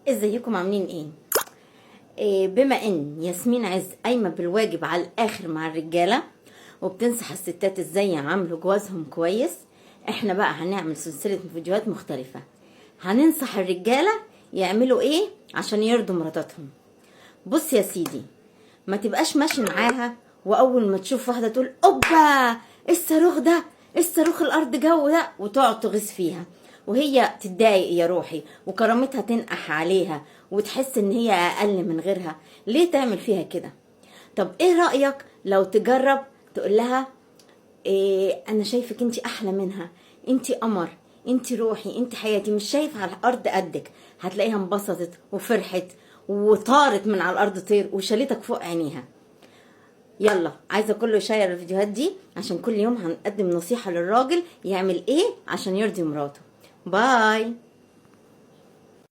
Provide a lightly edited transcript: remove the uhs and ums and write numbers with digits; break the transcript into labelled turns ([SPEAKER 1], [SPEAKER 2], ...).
[SPEAKER 1] ازيكم عاملين ايه؟ بما ان ياسمين عز قايمة بالواجب على الاخر مع الرجالة وبتنصح الستات ازاي يعاملوا جوازهم كويس، احنا بقى هنعمل سلسلة فيديوهات مختلفة هننصح الرجالة يعملوا ايه عشان يرضوا مراتاتهم. بص يا سيدي، ما تبقاش ماشي معاها واول ما تشوف واحدة تقول اوبا ايه الصاروخ ده، ايه الصاروخ الارض جو ده، وتقعد تغيظ فيها وهي تتضايق يا روحي وكرامتها تنقح عليها وتحس ان هي اقل من غيرها. ليه تعمل فيها كده؟ طب ايه رأيك لو تجرب تقول لها إيه، انا شايفك انت احلى منها، انت قمر، انت روحي، انت حياتي، مش شايف على الارض قدك. هتلاقيها انبسطت وفرحت وطارت من على الارض طير وشالتك فوق عينيها. يلا، عايزه كله يشير الفيديوهات دي عشان كل يوم هنقدم نصيحة للراجل يعمل ايه عشان يرضي مراته. باي.